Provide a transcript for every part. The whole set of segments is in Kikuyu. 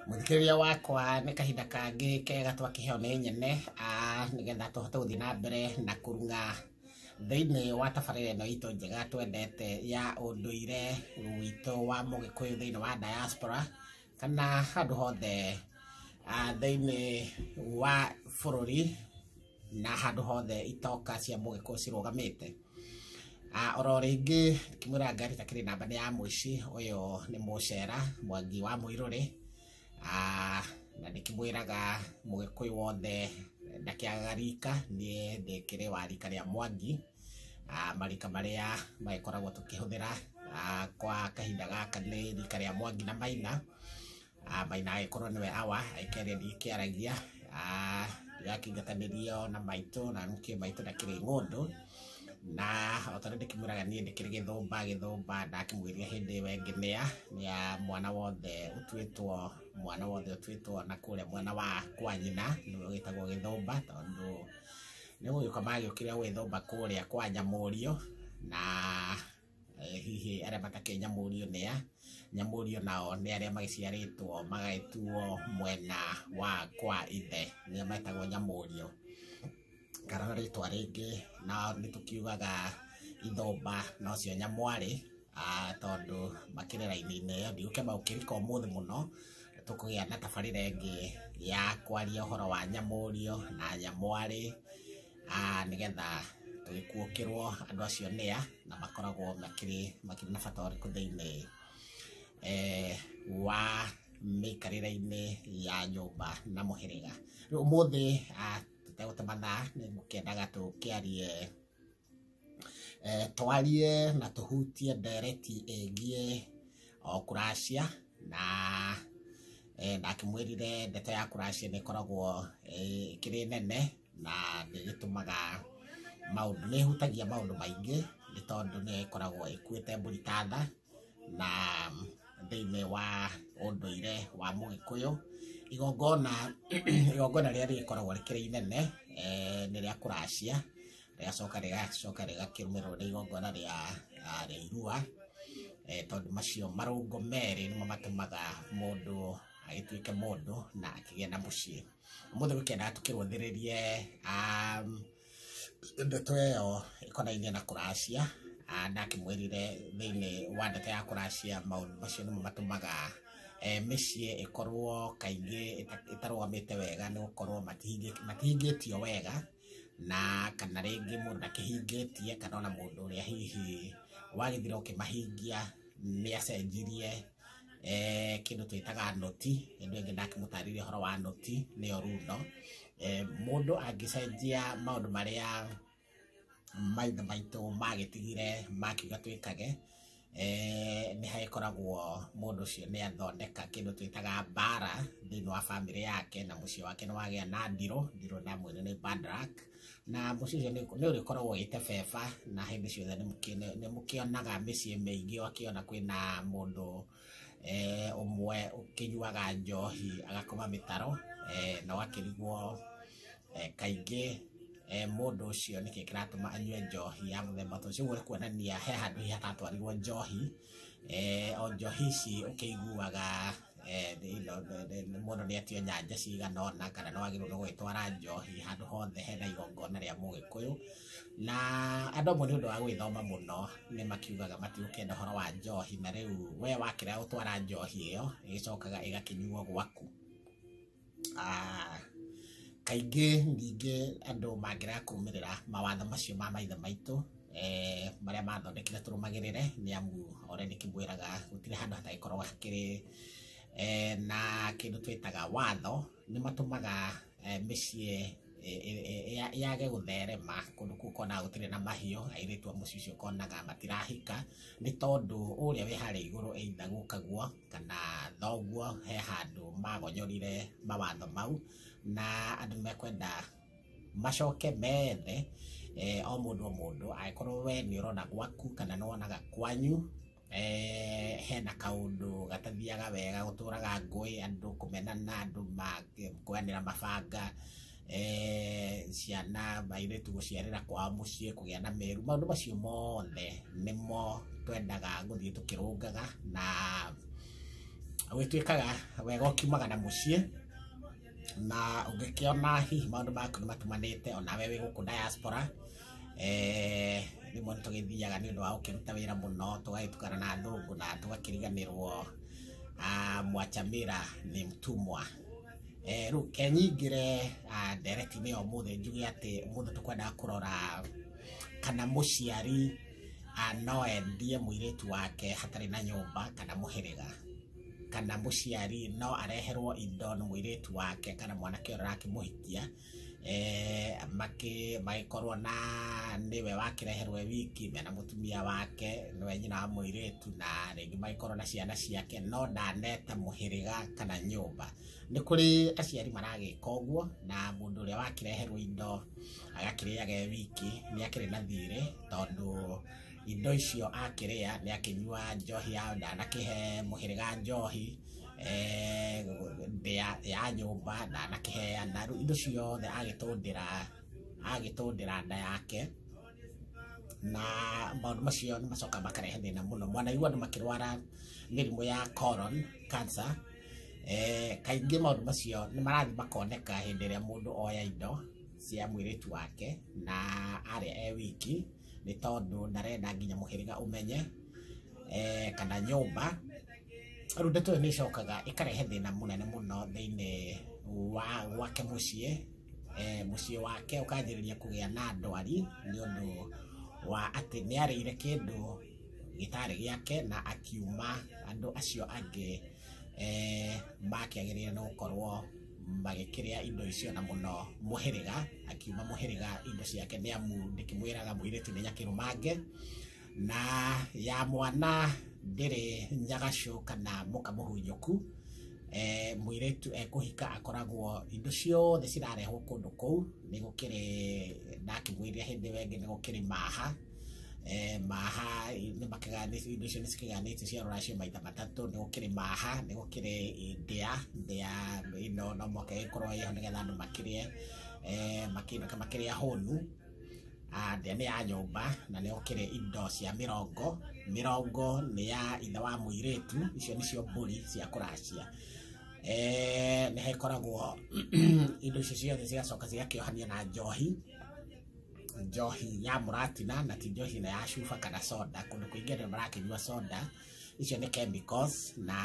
Mũthikĩrĩria wakwa, nĩ kahinda kangĩ kega twakĩheo nĩ nyene nĩgetha tũhote gũthiĩ na mbere na kũrung'a thĩinĩ wa tabarĩra ĩno itũ njega twendete ya ũndũire witũ wa Mũgĩkũyũ thĩinĩ wa diaspora kana handũ hothe thĩinĩ wa bũrũri na handũ hothe itoka cia Mũgĩkũyũ cirũgamĩte. Oro rĩngĩ ngĩmwĩra ngari takĩrĩ namba nĩ ya mũici ũyũ nĩ mũcera Mwangi wa Mũirũrĩ. Na ndĩkĩmwĩraga Mũgĩkũyũ wothe ndakĩagaga rika, niĩ ndĩkĩrĩ wa rika rĩa Mwangi. Marika marĩa magĩkoragwo tũkĩhũthĩra kwa kahinda gaka nĩ rika rĩa Mwangi na Maina. Maina agĩkorwo nĩwe awa aikĩaria ndikĩaragia, ndĩrakĩingatanĩrio na maitũ na nĩkĩo maitũ ndakĩrĩ ng'ũndũ. Na o ta ũrĩa ndĩkĩmwĩraga niĩ ndĩkĩrĩ gĩthũmba gĩthũmba, ndakĩmwĩrire hĩndĩ ĩyo ĩngĩ nĩa nĩa mwana wothe ũtuĩtwo, mwana wothe ũtuĩtwo na kũrĩa mwena wa kwa nyina nĩwe wĩtagwo gĩthũmba, tondũ nĩ gũgĩũka magĩũkire gwĩthũmba kũrĩa kwa Nyamũriũ. Na hihi arĩa matakĩũĩ Nyamũriũ nĩa? Nyamũriũ nao nĩ arĩa magĩciarĩtwo magagĩtuo mwena wa kwa ithe, nĩo metagwo Nyamũriũ, kana na rĩtwa rĩngĩ na nĩ tũkiugaga ithũmba nocio Nyamwarĩ, tondũ makĩrĩ raini-inĩ ĩyo. Ndigũkĩamba gũkĩrika ũmũthĩ mũno, tũkũgĩa na tabarĩra ĩngĩ ya kwaria ũhoro wa Nyamũriũ na Nyamwarĩ, nĩgetha tũgĩkuũkĩrwo andũ acio nĩa na makoragwo makĩrĩ na bata ũrĩkũ thĩinĩ wa mĩikarĩre-inĩ ya nyũmba na mũhĩrĩga. Rĩu ũmũthĩ tũtegũte mathaa nĩ ngũkĩendaga tũkĩarie, twarie na tũhutie ndereti ĩgiĩ o kũracia. Na ndakĩmwĩrire ndeto ya kũracia nĩ ĩkoragwo ĩkĩrĩ nene na nĩ ĩgĩtũmaga maũndũ, nĩ ĩhutagia maũndũ maingĩ, nĩ tondũ nĩ ĩkoragwo ĩkuĩte mbũri ta tha. Na thĩinĩ wa ũndũire wa Mũgĩkũyũ, igongona rĩrĩa rĩgĩkoragwo rĩkĩrĩ inene nĩ rĩa kũracia, rĩgacoka rĩgakĩrũmĩrĩrwo nĩ igongona rĩa irua, tondũ macio marũngo merĩ nĩmo matũmaga mũndũ agĩtuĩke mũndũ na akĩgĩe na mũciĩ. Ũmũthĩ gũkĩendaga tũkĩrũthĩrĩrie ndeto ĩyo ĩkonainie na kũracia. Ndakĩmwĩrire thĩinĩ wa ndeto ya kũracia maũndũ macio nĩmo matũmaga mĩciĩ ĩkorwo kaingĩ ĩtarũgamĩte wega, nĩ gũkorwo matihingĩtio wega, na kana rĩngĩ mũndũ ndakĩhingĩtie, kana ona mũndũ ũrĩa hihi wagĩthire ũkĩmahingia nĩ acenjirie kĩndũ twĩtaga noti. Hĩndĩ ĩngĩ ndakĩmũtarĩria ũhoro wa noti nĩyo runo. Mũndũ angĩcenjia maũndũ marĩa maithe maitũ magĩtigire makiuga twĩkage, nĩ hagĩkoragwo mũndũ ũcio nĩ athondeka kĩndũ twĩtaga mbara thĩinĩ wa bamĩrĩ yake, na mũciĩ wake nĩ wagĩa na ndirũ na mwene nĩ bad luck, na mũciĩ ũcio nĩ ũrĩkoragwo ũgĩtebeba. Na hĩndĩ ciothe nĩ mũkĩonaga mĩciĩ mĩingĩ ũgakĩona kwĩna mũndũ ũmwe ũkĩnyuaga njohi agakoma mĩtaro, na ũgakĩrigwo kaingĩ mũndũ ũcio nĩkĩ kĩratũma anyue njohi ya mũthemba ta ũcio. Ũguo nĩ kuonania he handũ hihi hatatwarirwo njohi. O njohi ici ũkĩiguaga mũndũ nĩ etio nyanja cigana ũna, kana nĩ wagĩrĩirwo nĩ gũgĩtwara njohi handũ hothe hena igongona rĩa Mũgĩkũyũ. Na andũ amwe nĩ ũndũ wa gwĩthoma mũno nĩ makiugaga matigũkĩenda ũhoro wa njohi, na rĩu we wakĩrega gũtwara njohi ĩyo ĩgĩcokaga ĩgakĩnyuo gwaku. Kaingĩ ningĩ andũ mangĩrega kũrũmĩrĩra mawatho macio ma maithe maitũ marĩa mathondekire tũrũmagĩrĩre, nĩ amu ũrĩa ndĩkĩmwĩraga gũtirĩ handũ hatagĩkoragwo hakĩrĩ na kĩndũ twĩtaga watho, nĩ matũmaga mĩciĩ yage gũtherema. Kũndũ kũu ũkonaga gũtirĩ na mahiũ, airĩtu a mũciĩ ũcio ũkonaga matirahika, nĩ tondũ ũrĩa wĩ harĩa igũrũ either gukaguo kana thoguo he handũ magonyorire mawatho mau, na andũ nĩ mekwenda macoke methe o mũndũ o mũndũ, angĩkorwo we nĩ ũrona gwaku kana nĩ wonaga kwanyu hena kaũndũ gatathiaga wega, gũtũraga ngũĩ, andũ kũmenana, andũ kuoyanĩra mabanga, ciana airĩtu gũciarĩra kwao mũciĩ, kũgĩa na mĩru, maũndũ macio mothe nĩmo twendaga gũthiĩ tũkĩrũngaga. Na Gwĩtuĩkaga wega ũkiumaga na mũciĩ, na ũngĩkĩona hihi maũndũ maku nĩ matumanĩte onawe wĩ gũkũ diaspora, rĩmwe nĩ tũgĩthiaga nĩ ũndũ wa gũkĩruta wĩra mũno, tũgagĩtukana na athũngũ na tũgakĩriganĩrwo mwachamira ni mtumwa. Rĩu kenyingĩre ndereti-inĩ ya ũmũthĩ njuge atĩ ũmũthĩ tũkwendaga kũrora kana mũciari no endie mũirĩtu wake hatarĩ na nyũmba kana mũhĩrĩga, kana mũciari no areherwo indo nĩ mũirĩtu wake kana mwanake ũrĩa ũrakĩmũhikia, magĩkorwo na nĩwe wakĩreherwo e wiki mena mũtumia wake nĩwe nyina wa mũirĩtu, na rĩngĩ magĩkorwo na ciana ciake no ndaneta mũhĩrĩga kana nyũmba. Nĩ kũrĩ aciari maragĩka ũguo, na mũndũ ũrĩa wakĩreherwo indo agakĩrĩaga e wiki nĩ akĩrĩ na thirĩ, tondũ indo icio akĩrĩa nĩ akĩnyua njohi ya ndanakĩhe mũhĩrĩga njohi, ndĩa ya nyũmba ndanakĩheana, rĩu indo ciothe agĩtũndĩra nda yake, na maũndũ macio nĩ macokaga makarehe thĩna mũno. Mwanaigua andũ makĩrwara mĩrimũ ya colon cancer, kaingĩ maũndũ macio nĩ marathiĩ makoneka hĩndĩ ĩrĩa mũndũ oya indo cia mũirĩtu wake na arĩa e wiki, nĩ tondũ ndarenda nginya mũhĩrĩga ũmenye, kana nyũmba. Rĩu ndeto ĩyo nĩ ĩcokaga ĩkarehe thĩna mũnene mũno thĩinĩ wa gwake mũciĩ, mũciĩ wake ũkanjĩrĩria kũgĩa na ndwari nĩ ũndũ wa atĩ nĩ arĩire kĩndũ gĩtarĩ gĩake na akiuma andũ acio angĩ makĩagĩrĩire nĩ gũkorwo magĩkĩrĩa indo icio, na mũno mũhĩrĩga, akiuma mũhĩrĩga indo ciake nĩ amu ndĩkĩmwĩraga mũirĩtu nĩ nyakĩrũmange, na ya mwana ndĩrĩ nyagacũ kana mũkamũhunyũku. Mũirĩtu ekũhika akoragwo indo ciothe cirarehwo kũndũ kũu, nĩ gũkĩrĩ ndakĩmwĩrire hĩndĩ ĩyo ĩngĩ nĩ gũkĩrĩ maha, maha nĩ makĩgayanĩtio, indo icio nĩ cikĩgayanĩtio cia rũracio maita matatũ, nĩ gũkĩrĩ maha, nĩ gũkĩrĩ ndĩa, ndĩa ĩno no mũhaka ĩkorwo ĩho nĩgetha andũ makĩrĩe, makĩinũke makĩrĩ ahũnu. Ndĩa nĩ ya nyũmba, na nĩ gũkĩrĩ indo cia mĩrongo, mĩrongo nĩ ya ithe wa mũirĩtu, icio nĩcio mbũri cia kũracia. Nĩ hekoragwo indo icio ciothe cigacoka cigakĩohanio na njohi, njohi ya mũratina na ti njohi ĩno ya cuba kana soda. Kũndũ kũingĩ andũ marakĩnyua soda, icio nĩ chemicals, na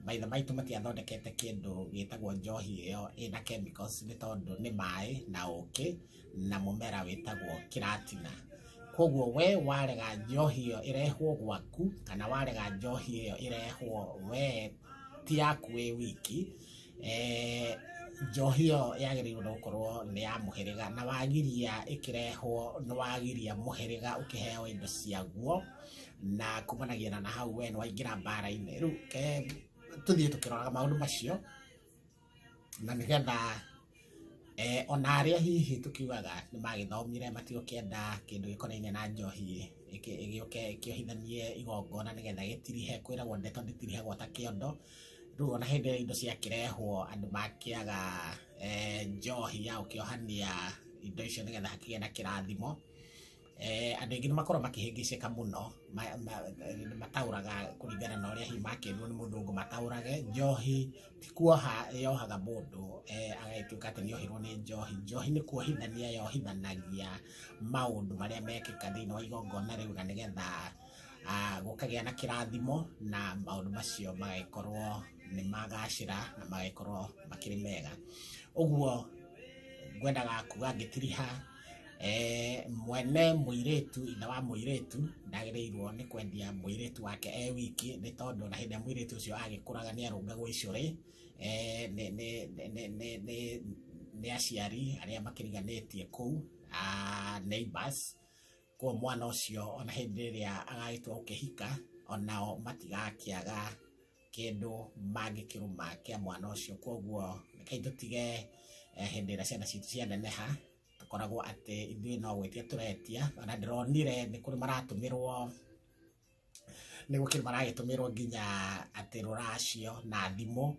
maithe maitũ matiathondekete kĩndũ gĩtagwo njohi ĩyo ĩna chemicals, nĩ tondũ nĩ maĩ na ũkĩ na mũmera wĩtagwo kĩratina. Koguo we warega njohi ĩyo ĩrehwo gwaku, kana warega njohi ĩyo ĩrehwo we ti yaku wĩ wiki, njohi ĩyo yagĩrĩirwo nĩ gũkorwo nĩ ya mũhĩrĩga, na wagiria ĩkĩrehwo nĩ wagiria mũhĩrĩga ũkĩheo indo ciaguo, na kumanagia na hau we nĩ waingĩra mbara-inĩ. Rĩu tũthiĩ tũkĩroraga maũndũ macio, na nĩgetha ona arĩa hihi tũkiugaga nĩ magĩthomire matigũkĩenda kĩndũ gĩkonainie na njohi ĩgĩũke ĩkĩohithanie igongona nĩgetha gĩtirihe, kwĩragwo ndeto ndĩtirihagwo ta kĩondo. Rĩu ona hĩndĩ ĩrĩa indo ciakĩrehwo andũ makĩaga njohi ya gũkĩohania indo icio nĩgetha hakĩgĩe na kĩrathimo, andũ aingĩ nĩ makoragwo makĩhĩngĩcĩka mũno, mataũraga kũringana na ũrĩa hihi makĩrwo nĩ mũthũngũ mataũrage. Njohi ti kuoha yohaga mũndũ, agagĩtuĩka atĩ nĩ ohirwo nĩ njohi. Njohi nĩ kuohithania yohithanagia maũndũ marĩa mekĩka thĩinĩ wa igongona rĩu, na nĩgetha gũkagĩa na kĩrathimo na maũndũ macio magagĩkorwo nĩ magacĩra na magagĩkorwo makĩrĩ mega. Ũguo ngwendaga kuga ngĩtiriha, mwene mũirĩtu, ithe wa mũirĩtu ndagĩrĩirwo nĩ kwendia mũirĩtu wake e wiki, nĩ tondũ na hĩndĩ ĩrĩa mũirĩtu ũcio agĩkũraga nĩ arũngagwo icũrĩ, nĩ aciari arĩa makĩriganĩtie kũu, neighbors. Koguo mwana ũcio ona hĩndĩ ĩrĩa agagĩtua gũkĩhika, onao matigakĩaga kĩndũ mangĩkĩrũma kĩa mwana ũcio. Koguo rekei tũtige hĩndĩ ĩrĩa ciana citũ cianeneha tũkoragwo atĩ ithuĩ no gwĩtia tũretia. Ona ndĩronire nĩ kũrĩ maratũmĩrwo, nĩ gũkĩrĩ maragĩtũmĩrwo nginya atĩ rũracio na thimũ.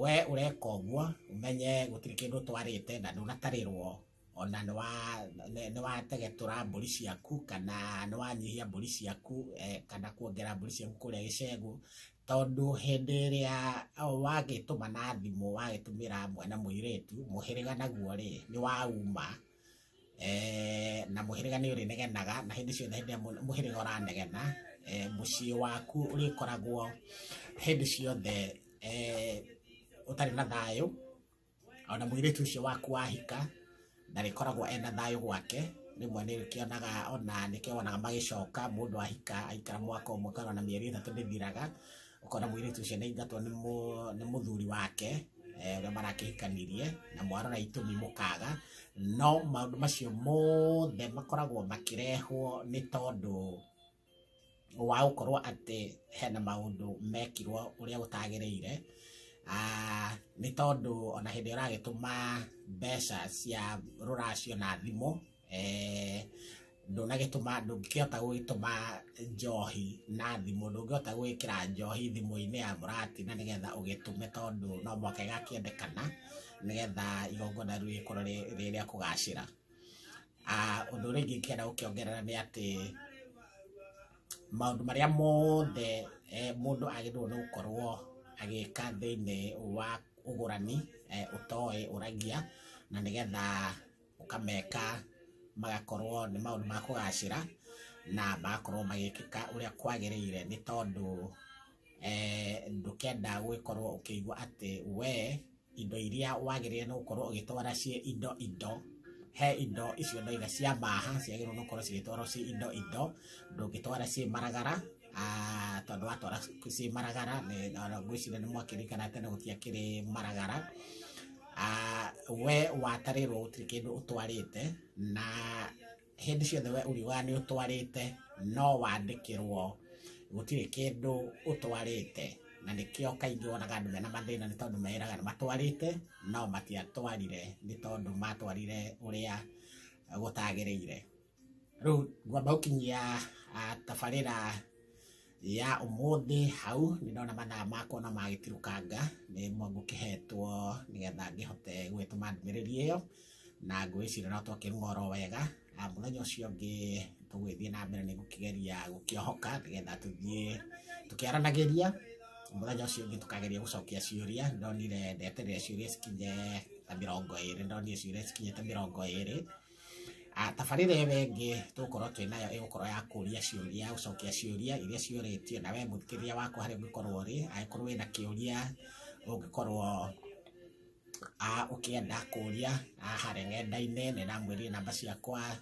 We ũreka ũguo ũmenye gũtirĩ kĩndũ ũtwarĩte na ndũnatarĩrwo Ona nĩ wategetũra mbũri ciaku kana nĩ wanyihia mbũri ciaku, kana kuongerera mbũri ciaku kũrĩa gĩcegũ, tondũ hĩndĩ ĩrĩa wagĩtũma na thimũ wagĩtũmĩra mwana mũirĩtu mũhĩrĩga naguo rĩ nĩ wauma, na mũhĩrĩga nĩ ũrĩnegenaga, na hĩndĩ ciothe hĩndĩ ĩrĩa mũhĩrĩga ũranegena, mũciĩ waku ũrĩkoragwo hĩndĩ ciothe ũtarĩ na thayũ. Ona mũirĩtu ũcio waku wahika ndarĩkoragwo ena thayũ gwake. Rĩmwe nĩkĩonaga ona nĩkĩo wonaga magĩcoka mũndũ ahika aikara mwaka ũmwe kana ona mĩeri 3 ndĩthiraga, ũkona mũirĩtu ũcio nĩaingatwo nĩ mũthuri wake, ũrĩa marakĩhikanirie, na mwarora itũmi mũkaga. No maũndũ macio mothe makoragwo makĩrehwo nĩ tondũ wa gũkorwo atĩ hena maũndũ mekirwo ũrĩa gũtagĩrĩire. Nĩ tondũ ona hĩndĩ ĩrĩa ũragĩtũma mbeca cia rũracio na thimũ, ndũnagĩtũma, ndũngĩkĩhota gũgĩtũma njohi na thimũ, ndũngĩhota gwĩkĩra njohi thimũ-inĩ ya mũratina nĩgetha ũgĩtũme, tondũ no mũhaka ĩgakĩendekana nĩgetha igongona rĩu rĩkorwo rĩ rĩa kũgacĩra. Ũndũ ũrĩa ingĩkĩenda gũkĩongerera nĩ atĩ maũndũ marĩa mothe mũndũ agĩrĩirwo nĩ gũkorwo agĩka thĩinĩ wa ũgũrani, ũtoĩ ũragia, na nĩgetha ũkameka magakorwo nĩ maũndũ ma kũgacĩra na magakorwo magĩkĩka ũrĩa kwagĩrĩire, nĩ tondũ ndũkenda gũgĩkorwo ũkĩigua atĩ we indo iria wagĩrĩire nĩ gũkorwo ũgĩtwara ciĩ indo indo, he indo icio ndoiga cia maha ciagĩrĩirwo nĩ gũkorwo cigĩtwarwo ciĩ indo indo, ndũngĩtwara ciĩ maragara, tondũ watwara ciĩ maragara, ngwĩciria nĩ mwakĩririkana tene gũtiakĩrĩ maragara. We watarĩrwo gũtirĩ kĩndũ ũtwarĩte, na hĩndĩ ciothe we ũriugaga nĩ ũtwarĩte, no wandĩkĩrwo gũtirĩ kĩndũ ũtwarĩte, na nĩkĩo kaingĩ wonaga andũ mena mathĩna, nĩ tondũ meraga nĩ matwarĩte no matiatwarire, nĩ tondũ matwarire ũrĩa gũtagĩrĩire. Rĩu ngwamba gũkinyia tabarĩra ya ũmũthĩ hau, nĩ ndona mathaa makwa no magĩtirũkanga, nĩ ngũkĩhetwo nĩgetha ngĩhote gũgĩtũma ndũmĩrĩri ĩyo, na ngwĩciria no twakĩrung'a oro wega. Mũthenya ũcio ũngĩ tũgũgĩthiĩ na mbere nĩ ngũkĩgeria gũkĩohoka nĩgetha tũthiĩ tũkĩaranagĩria. Mũthenya ũcio ũngĩ tũkageria gũcokia ciũria, ndonire ndeterere ciũria cikinye ta 20, ndonire ciũria cikinyĩte 20. Tabarĩra ĩyo ĩngĩ tũgũkorwo twĩ nayo ĩgũkorwo ya kũria ciũria, gũcokia ciũria iria ciũrĩtio, na we mũthikĩrĩria wakwa harĩa ũngĩkorwo ũrĩ, angĩkorwo wĩna kĩũria ũngĩkorwo ũkĩenda kũria harĩa ng'enda-inĩ, nĩ ndamwĩrire namba ciakwa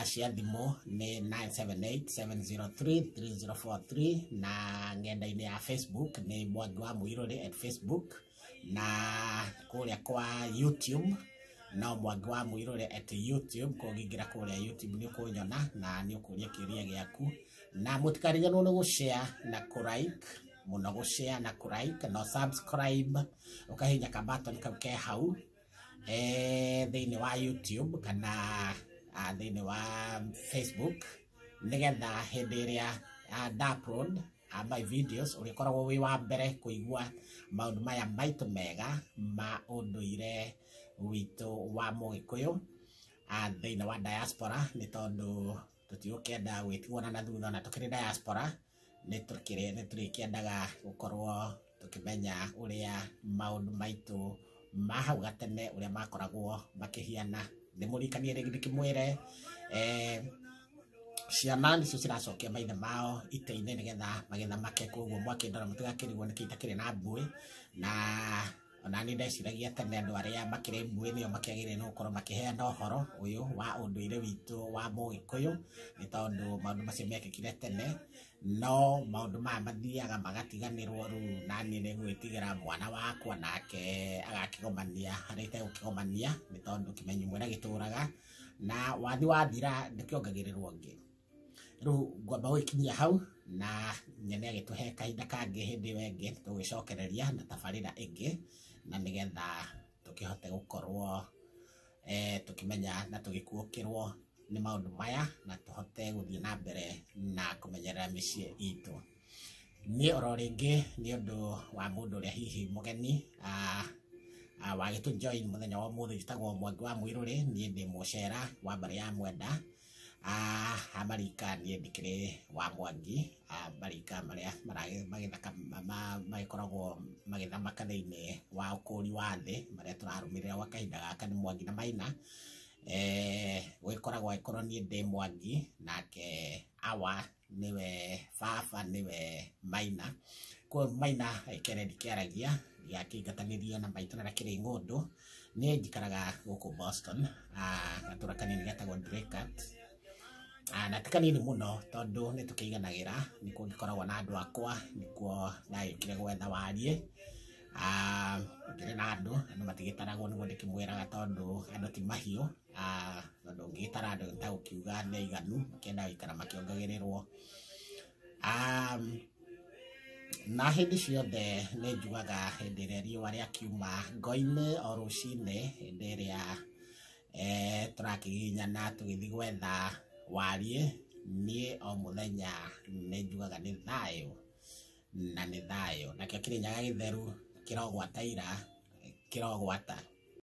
cia thimũ nĩ 978-703-3043, na ng'enda-inĩ ya Facebook nĩ Mwangi wa Mũirũrĩ at Facebook, na kũrĩa kwa YouTube no Mwangi wa Mũirũrĩ at YouTube. Kũngĩingĩra kũrĩa YouTube nĩ ũkũnyona na nĩ ũkũria kĩũria gĩaku, na mũtikariganĩrwo nĩ gũshare na kũ-like mũno, gũshare na kũ-like na subscribe, ũkahihinya ka button kau ke hau thĩinĩ wa YouTube kana thĩinĩ wa Facebook, nĩgetha hĩndĩ ĩrĩa nda-upload my videos ũrĩkoragwo wĩ wa mbere kũigua maũndũ maya maitũ mega ma ũndũire witũ wa Mũgĩkũyũ thĩinĩ wa diaspora, nĩ tondũ tũtigũkĩenda gwĩtigwo na thutha, na tũkĩrĩ diaspora nĩ tũrĩkĩendaga gũkorwo tũkĩmenya ũrĩa maũndũ maitũ ma hau gatene ũrĩa makoragwo makĩhiana. Ndĩmũririkanie rĩngĩ ndĩkĩmwĩre ciana nĩcio ciracokia maithe mao itĩ-inĩ nĩgetha magĩthamake, koguo mwakĩndora mũtigakĩrigwo nĩkĩ itakĩrĩ na mbuĩ, na ona niĩ ndeciragia tene andũ arĩa makĩrĩ mbuĩ nĩo makĩagĩrĩire nĩ gũkorwo makĩheana ũhoro ũyũ wa ũndũire witũ wa Mũgĩkũyũ, nĩ tondũ maũndũ macio mekĩkire tene, no maũndũ maya mathiaga magatiganĩrwo. Rĩu naniĩ nĩ ngwĩtigĩra mwana wakwa nake agakĩgomania harĩa itegũkĩgomania, nĩ tondũ kĩmenyi mwena gĩtũraga na wathi wathira ndũkĩongagĩrĩrwo ũngĩ. Rĩu ngwamba gũgĩkinyia hau na nyene agĩtũhe kahinda kangĩ hĩndĩ ĩyo ĩngĩ tũgĩcokereria na tabarĩra ĩngĩ, na nĩgetha tũkĩhote gũkorwo tũkĩmenya na tũgĩkuũkĩrwo nĩ maũndũ maya, na tũhote gũthiĩ na mbere na kũmenyerera mĩciĩ itũ. Niĩ oro rĩngĩ nĩ ũndũ wa mũndũ ũrĩa hihi mũgeni Wagĩtũ join mũthenya wa ũmũthĩ, njĩtagwo Mwangi wa Mwirũrĩ, niĩ ndĩ mũcera wa mbarĩ ya Mwenda. Amarika niĩ ndikĩrĩ wa Mwangi, marika marĩa magĩthaka magĩkoragwo magĩthamaka thĩinĩ wa ũkũri wa thĩ marĩa tũrarũmĩrĩra gwa kahinda gaka nĩ Mwangi na Maina. Gũgĩkoragwo agĩkorwo niĩ ndĩ Mwangi nake awa nĩwe baba nĩwe Maina. Koguo Maina Kennedy kĩaragia gĩakĩingatanĩrio na maitũ na kĩrĩ ng'ũndũ. Niĩ njikaraga gũkũ Boston, gatũra kanini getagwo Dracut. Na ti kanini mũno tondũ nĩ tũkĩiganagĩra, nĩkuo ngĩkoragwo na andũ akwa, nĩkuo ndagĩũkire gwetha wariĩ. Ngĩrĩ na andũ, andũ matigĩtaragwo nĩguo ndĩkĩmwĩraga tondũ andũ ti mahiũ, tondũ ũngĩgĩtara andũ nĩ ta gũkiuga nĩ aiganu, makĩenda gũikara makĩongagĩrĩrwo. Na hĩndĩ ciothe nĩ njugaga hĩndĩ ĩrĩa riũa rĩakiuma ngo-inĩ o rũcinĩ, hĩndĩ ĩrĩa tũrakĩgiginyana tũgĩthiĩ gwetha wariĩ, niĩ o mũthenya nĩ njugaga nĩ thayũ na nĩ thayũ. Nakĩo Kĩrĩnyaga gĩtheru kĩrogwata ira, kĩrogwata.